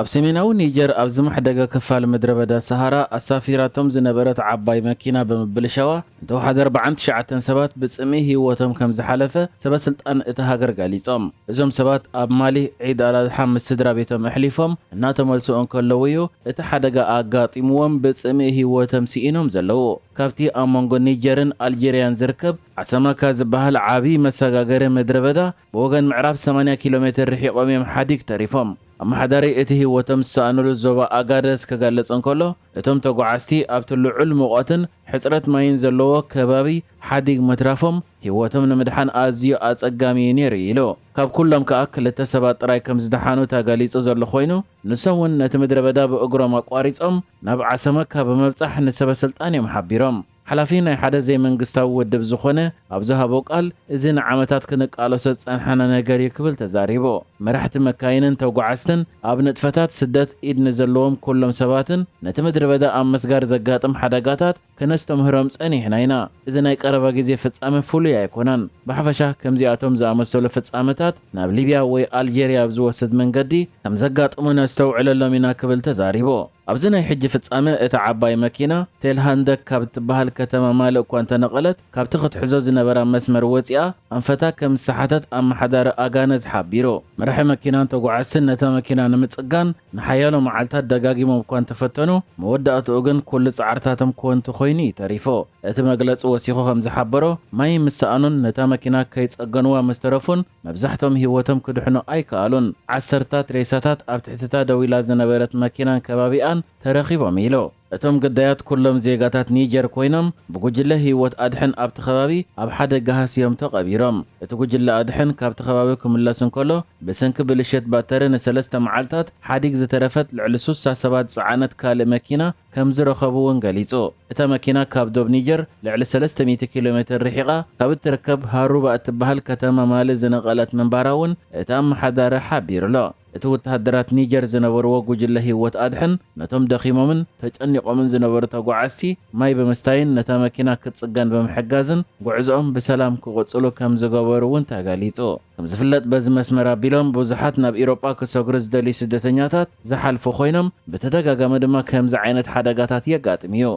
ኣብ ሰሜናዊ ኒጀር ኣብ ዝማሕደገ ክፋል ምድረ በዳ ሰሃራ ኣሳፊራቶም ዝነበረት ዓባይ መኪና ብምብልሻዋ እንተወሓደ ኣርባዓን ትሽዓተን ሰባት ብጽምኢ ህይወቶም ከም ዝሓለፈ ሰበ ስልጣን እታ ሃገር ገሊጾም። እዞም ሰባት ኣብ ማሊ ዒድ ኣል ኣድሓ ምስ ስድራ ቤቶም ኣሕሊፎም እናተመልሱ እንከለዉ እዩ እቲ ሓደጋ ኣጋጢምዎም ብጽምኢ ህይወቶም ስኢኖም ዘለዉ። ካብቲ ኣብ መንጎ ኒጀርን ኣልጀርያን ዝርከብ ዓሰማካ ዝበሃል ዓቢ መሰጋገሪ ምድረ በዳ ብወገን ምዕራብ ሰማንያ ኪሎ ሜትር ርሒቖም እዮም ሓዲግ ተሪፎም። ኣመሓዳሪ እቲ ህይወቶም ዝሰኣኑሉ ዞባ ኣጋደስ ክገልጽ እንከሎ፣ እቶም ተጓዓዝቲ ኣብቲ ልዑል ሙቐትን ሕጽረት ማይን ዘለዎ ከባቢ ሓዲግ ምትራፎም ህይወቶም ንምድሓን ኣዝዩ ኣጸጋሚ እዩ ነይሩ ኢሉ። ካብ ኩሎም ከኣ ክልተ ሰባት ጥራይ ከም ዝደሓኑ ተገሊጹ ዘሎ ኮይኑ፣ ንሶም እውን ነቲ ምድረ በዳ ብእግሮም ኣቋሪጾም ናብ ዓሰመካ ብምብጻሕ ንሰበ ስልጣን እዮም ሓቢሮም። ሓላፊ ናይ ሓደ ዘይመንግስታዊ ውድብ ዝኾነ ኣብ ዝሃቦ ቃል፣ "እዚ ንዓመታት ክንቃለሶ ዝጸንሓና ነገር እዩ" ክብል ተዛሪቡ። መራሕቲ መካይንን ተጓዓዝትን ኣብ ንጥፈታት ስደት ኢድ ንዘለዎም ኩሎም ሰባትን ነቲ ምድረ በዳ ኣብ ምስጋር ዘጋጥም ሓደጋታት ከነስተምህሮም ጸኒሕና ኢና። እዚ ናይ ቀረባ ግዜ ፍጻመ ፍሉይ ኣይኮነን። ብሓፈሻ ከምዚኣቶም ዝኣመሰሉ ፍጻመታት ናብ ሊብያ ወይ ኣልጀርያ ኣብ ዝወስድ መንገዲ ከም ዘጋጥሙ ነስተውዕለሎም ኢና ክብል ተዛሪቡ። ኣብዚ ናይ ሕጂ ፍጻመ እታ ዓባይ መኪና ቴልሃንደክ ካብ እትበሃል ከተማ ማሊ እኳ እንተነቐለት፣ ካብቲ ክትሕዞ ዝነበራ መስመር ወጺኣ ኣንፈታ ከም ዝሰሓተት ኣመሓዳሪ ኣጋነዝ ሓቢሩ። መራሒ መኪናን ተጓዓዝትን ነታ መኪና ንምጽጋን ንሓያሎ መዓልታት ደጋጊሞም እኳ እንተፈተኑ፣ መወዳእትኡ ግን ኩሉ ጻዕርታቶም ከንቱ ኮይኑ እዩ ተሪፉ። እቲ መግለጺ ወሲኹ ከም ዝሓበሮ፣ ማይ ምስ ሰኣኑን ነታ መኪና ከይጸገንዋ ምስ ተረፉን፣ መብዛሕትኦም ህይወቶም ክድሕኑ ኣይከኣሉን። ዓሰርታት ሬሳታት ኣብ ትሕቲ እታ ደው ኢላ ዝነበረት መኪናን ከባቢኣን ተረኺቦም ኢሉ። እቶም ግዳያት ኩሎም ዜጋታት ኒጀር ኮይኖም፣ ብጉጅለ ህይወት ኣድሕን ኣብቲ ከባቢ ኣብ ሓደ ጋህሲ እዮም ተቐቢሮም። እቲ ጉጅለ ኣድሕን ካብቲ ከባቢ ክምለስ እንከሎ፣ ብሰንኪ ብልሽት ባተሪ ንሰለስተ መዓልታት ሓዲግ ዝተረፈት ልዕሊ ሱሳ ሰባት ዝጸዓነት ካልእ መኪና ከም ዝረኸቡ እውን ገሊጹ። እታ መኪና ካብ ዶብ ኒጀር ልዕሊ ሰለስተ ሚእቲ ኪሎ ሜትር ርሒቓ ካብ እትርከብ ሃሩባ እትበሃል ከተማ ማሊ ዝነቐለት ምንባራ እውን እቲ ኣመሓዳሪ ሓቢሩ ኣሎ። እቲ ወተሃደራት ኒጀር ዝነበርዎ ጉጅለ ህይወት ኣድሕን ነቶም ደኺሞምን ተጨኒቖምን ዝነበሩ ተጓዓዝቲ ማይ ብምስታይን ነታ መኪና ክትጽገን ብምሕጋዝን ጉዕዞኦም ብሰላም ክቕጽሉ ከም ዝገበሩ እውን ተገሊጹ። ከም ዝፍለጥ በዚ መስመር ኣቢሎም ብዙሓት ናብ ኢሮጳ ክሰግሩ ዝደልዩ ስደተኛታት ዝሓልፉ ኮይኖም ብተደጋጋሚ ድማ ከምዚ ዓይነት ሓደጋታት የጋጥም እዩ።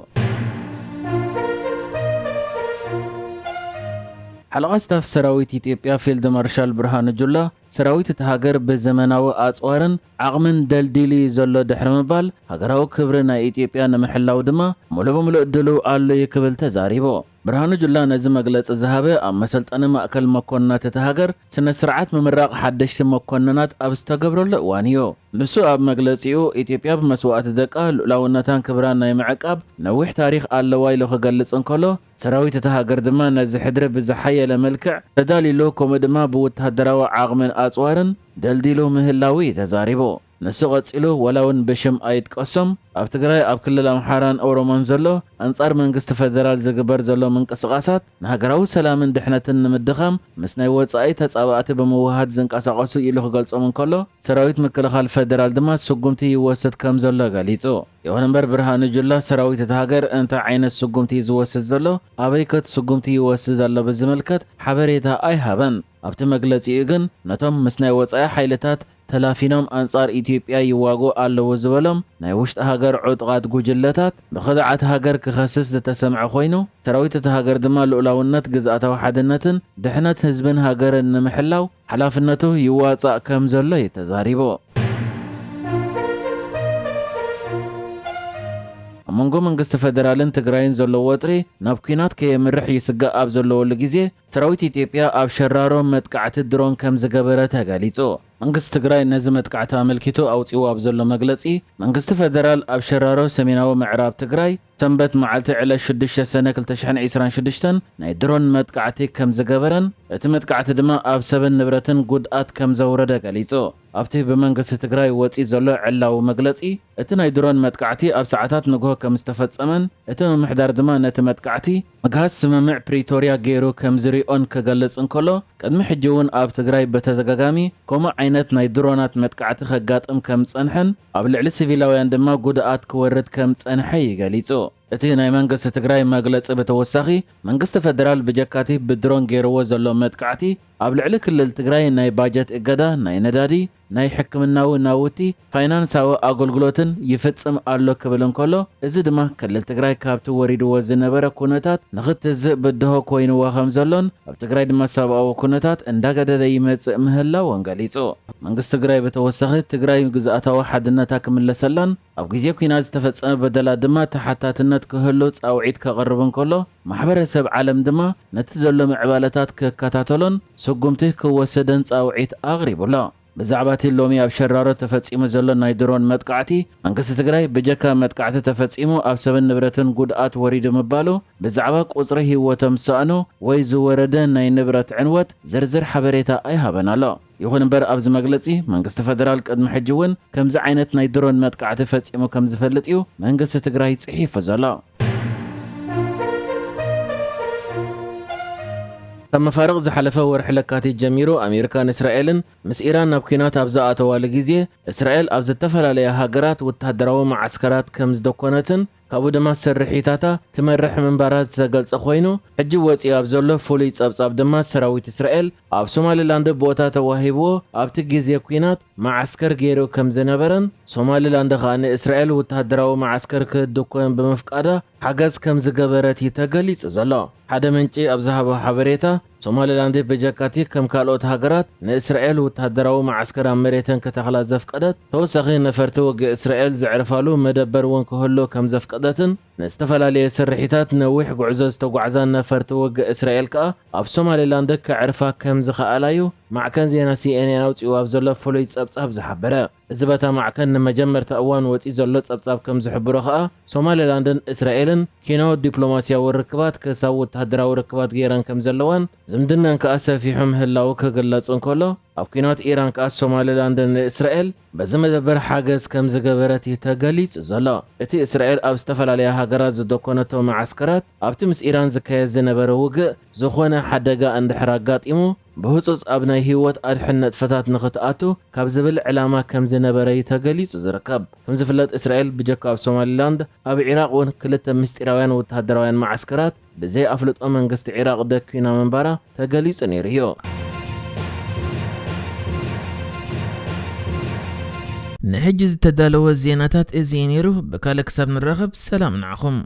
ሓለቓ ስታፍ ሰራዊት ኢትዮጵያ ፊልድ ማርሻል ብርሃኑ ጁላ ሰራዊት እቲ ሃገር ብዘመናዊ ኣጽዋርን ዓቕምን ደልዲሉ እዩ ዘሎ ድሕሪ ምባል፣ ሃገራዊ ክብሪ ናይ ኢትዮጵያ ንምሕላው ድማ ምሉእ ብምሉእ ድሉው ኣሎ እዩ ክብል ተዛሪቡ። ብርሃኑ ጁላ ነዚ መግለጺ ዝሃበ ኣብ መሰልጠኒ ማእከል መኮንናት እቲ ሃገር ስነ ስርዓት ምምራቕ ሓደሽቲ መኮንናት ኣብ ዝተገብረሉ እዋን እዩ። ንሱ ኣብ መግለጺኡ፣ ኢትዮጵያ ብመስዋእቲ ደቃ ልኡላውነታን ክብራን ናይ ምዕቃብ ነዊሕ ታሪኽ ኣለዋ ኢሉ ክገልጽ እንከሎ፣ ሰራዊት እታ ሃገር ድማ ነዚ ሕድሪ ብዝሓየለ መልክዕ ተዳልዩሉ፣ ከምኡ ድማ ብወተሃደራዊ ዓቕምን ኣጽዋርን ደልዲሉ ምህላዉ እዩ ተዛሪቡ። ንሱ ቀጺሉ፣ ወላ እውን ብሽም ኣይጥቀሶም፣ ኣብ ትግራይ፣ ኣብ ክልል ኣምሓራን ኦሮሞን ዘሎ ኣንጻር መንግስቲ ፈደራል ዝግበር ዘሎ ምንቅስቓሳት ንሃገራዊ ሰላምን ድሕነትን ንምድኻም ምስ ናይ ወጻኢ ተጻባእቲ ብምውሃድ ዝንቀሳቐሱ ኢሉ ክገልጾም እንከሎ፣ ሰራዊት ምክልኻል ፈደራል ድማ ስጉምቲ ይወስድ ከም ዘሎ ገሊጹ። ይኹን እምበር ብርሃኑ ጁላ ሰራዊት እታ ሃገር እንታይ ዓይነት ስጉምቲ እዩ ዝወስድ ዘሎ፣ ኣበይ ከ እቲ ስጉምቲ ይወስድ ኣሎ ብዝምልከት ሓበሬታ ኣይሃበን። ኣብቲ መግለጺኡ ግን ነቶም ምስ ናይ ወጻኢ ሓይልታት ተላፊኖም ኣንጻር ኢትዮጵያ ይዋግኡ ኣለዉ ዝበሎም ናይ ውሽጢ ሃገር ዕጡቓት ጉጅለታት ብኽድዓት ሃገር ክኸስስ ዝተሰምዐ ኮይኑ፣ ሰራዊት እታ ሃገር ድማ ልኡላውነት፣ ግዝኣታዊ ሓድነትን ድሕነት ህዝብን ሃገርን ንምሕላው ሓላፍነቱ ይዋጻእ ከም ዘሎ እዩ ተዛሪቡ። ኣብ መንጎ መንግስቲ ፈደራልን ትግራይን ዘሎ ወጥሪ ናብ ኲናት ከየምርሕ ይስጋእ ኣብ ዘለወሉ ግዜ፣ ሰራዊት ኢትዮጵያ ኣብ ሸራሮ መጥቃዕቲ ድሮን ከም ዝገበረ ተገሊጹ። መንግስቲ ትግራይ ነዚ መጥቃዕቲ ኣመልኪቱ ኣውጺዎ ኣብ ዘሎ መግለጺ፣ መንግስቲ ፈደራል ኣብ ሸራሮ ሰሜናዊ ምዕራብ ትግራይ ሰንበት መዓልቲ ዕለት ሽዱሽተ ሰነ ክልተ ሽሕን ዕስራን ሽዱሽተን ናይ ድሮን መጥቃዕቲ ከም ዝገበረን፣ እቲ መጥቃዕቲ ድማ ኣብ ሰብን ንብረትን ጉድኣት ከም ዘውረደ ገሊጹ። ኣብቲ ብመንግስቲ ትግራይ ወጺኡ ዘሎ ዕላዊ መግለጺ፣ እቲ ናይ ድሮን መጥቃዕቲ ኣብ ሰዓታት ንግሆ ከም ዝተፈጸመን፣ እቲ ምምሕዳር ድማ ነቲ መጥቃዕቲ ምግሃስ ስምምዕ ፕሪቶርያ ገይሩ ከም ዝሪኦን ክገልጽ እንከሎ፣ ቅድሚ ሕጂ እውን ኣብ ትግራይ ብተደጋጋሚ ከምኡ ዓይነት ናይ ድሮናት መጥቃዕቲ ከጋጥም ከም ዝጸንሐን፣ ኣብ ልዕሊ ሲቪላውያን ድማ ጉድኣት ክወርድ ከም ዝጸንሐ እዩ ገሊጹ። እቲ ናይ መንግስቲ ትግራይ መግለፂ ብተወሳኺ፣ መንግስቲ ፌደራል ብጀካቲ ብድሮን ገይርዎ ዘሎ መጥቃዕቲ፣ ኣብ ልዕሊ ክልል ትግራይ ናይ ባጀት እገዳ፣ ናይ ነዳዲ፣ ናይ ሕክምናዊ ናውቲ፣ ፋይናንሳዊ ኣገልግሎትን ይፍጽም ኣሎ ክብል እንከሎ፣ እዚ ድማ ክልል ትግራይ ካብቲ ወሪድዎ ዝነበረ ኩነታት ንኽትዝእ ብድሆ ኮይንዎ ከም ዘሎን ኣብ ትግራይ ድማ ሰብኣዊ ኩነታት እንዳገደደ ይመጽእ ምህላውን ገሊጹ። መንግስቲ ትግራይ ብተወሳኺ፣ ትግራይ ግዝኣታዊ ሓድነታ ክምለሰላን ኣብ ግዜ ኲናት ዝተፈጸመ በደላት ድማ ተሓታትነት ክህሉ ጻውዒት ከቕርብ እንከሎ፣ ማሕበረሰብ ዓለም ድማ ነቲ ዘሎ ምዕባለታት ክከታተሎን ስጉምቲ ክወሰደን ጻውዒት ኣቕሪቡ ኣሎ። ብዛዕባ እቲ ሎሚ ኣብ ሸራሮ ተፈጺሙ ዘሎ ናይ ድሮን መጥቃዕቲ፣ መንግስቲ ትግራይ ብጀካ መጥቃዕቲ ተፈጺሙ ኣብ ሰብን ንብረትን ጉድኣት ወሪዱ ምባሉ፣ ብዛዕባ ቁጽሪ ህይወቶም ዝሰኣኑ ወይ ዝወረደ ናይ ንብረት ዕንወት ዝርዝር ሓበሬታ ኣይሃበን ኣሎ። ይኹን እምበር፣ ኣብዚ መግለጺ፣ መንግስቲ ፌደራል ቅድሚ ሕጂ እውን ከምዚ ዓይነት ናይ ድሮን መጥቃዕቲ ፈጺሙ ከም ዝፈልጥ እዩ መንግስቲ ትግራይ ጽሒፉ ዘሎ። ካብ መፋርቕ ዝሓለፈ ወርሒ ለካቲት ጀሚሩ፣ ኣሜሪካን እስራኤልን ምስ ኢራን ናብ ኲናት ኣብ ዝኣተዋሉ ግዜ፣ እስራኤል ኣብ ዝተፈላለያ ሃገራት ወተሃደራዊ መዓስከራት ከም ዝደኮነትን ካብኡ ድማ ስርሒታታ ትመርሕ ምንባራ ዝተገልጸ ኮይኑ፣ ሕጂ ወጺኡ ኣብ ዘሎ ፍሉይ ጸብጻብ ድማ ሰራዊት እስራኤል ኣብ ሶማሊላንድ ቦታ ተዋሂብዎ ኣብቲ ግዜ ኲናት መዓስከር ገይሩ ከም ዝነበረን፣ ሶማሊላንድ ከኣ ንእስራኤል ወተሃደራዊ መዓስከር ክትድኮን ብምፍቃዳ ሓገዝ ከም ዝገበረት እዩ ተገሊጹ ዘሎ። ሓደ ምንጪ ኣብ ዝሃቦ ሓበሬታ፣ ሶማሊላንድ ብጀካቲ ከም ካልኦት ሃገራት ንእስራኤል ወተሃደራዊ መዓስከር ኣብ መሬተን ከተኽላ ዘፍቀደት፣ ተወሳኺ ነፈርቲ ውግእ እስራኤል ዘዕርፋሉ መደበር እውን ክህሉ ከም ዘፍቀደትን፣ ንዝተፈላለየ ስርሒታት ነዊሕ ጉዕዞ ዝተጓዕዛ ነፈርቲ ውግእ እስራኤል ከኣ ኣብ ሶማሊላንድ ከዕርፋ ከም ዝኸኣላ እዩ ማዕከን ዜና ሲኤንኤን ኣውጺኡ ኣብ ዘሎ ፍሉይ ጸብጻብ ዝሓበረ። እዚ በታ ማዕከን ንመጀመርታ እዋን ወጺኡ ዘሎ ጸብጻብ ከም ዝሕብሮ ከኣ፣ ሶማሊላንድን እስራኤልን ኪኖ ዲፕሎማስያዊ ርክባት ክሳብ ወተሃደራዊ ርክባት ገይረን ከም ዘለዋን ዝምድናን ከኣ ሰፊሑ ምህላዉ ክግለጽ እንከሎ፣ ኣብ ኲናት ኢራን ከኣ ሶማሊላንድ ንእስራኤል በዚ መደበር ሓገዝ ከም ዝገበረት እዩ ተገሊጹ ዘሎ። እቲ እስራኤል ኣብ ዝተፈላለያ ሃገራት ዝደኮነቶ መዓስከራት፣ ኣብቲ ምስ ኢራን ዝካየድ ዝነበረ ውግእ ዝኾነ ሓደጋ እንድሕር ኣጋጢሙ፣ ብህጹጽ ኣብ ናይ ህይወት ኣድሕን ነጥፈታት ንኽትኣቱ ካብ ዝብል ዕላማ ከም ዝነበረ እዩ ተገሊጹ ዝርከብ። ከም ዝፍለጥ፣ እስራኤል ብጀካ ኣብ ሶማሊላንድ፣ ኣብ ዒራቕ እውን ክልተ ምስጢራውያን ወተሃደራውያን መዓስከራት ብዘይ ኣፍልጦ መንግስቲ ዒራቕ ደኪና ምንባራ ተገሊጹ ነይሩ እዩ። ንሕጂ ዝተዳለወ ዜናታት እዚ እዩ ነይሩ። ብካልእ ክሳብ ንራኸብ፣ ሰላም ንዓኹም።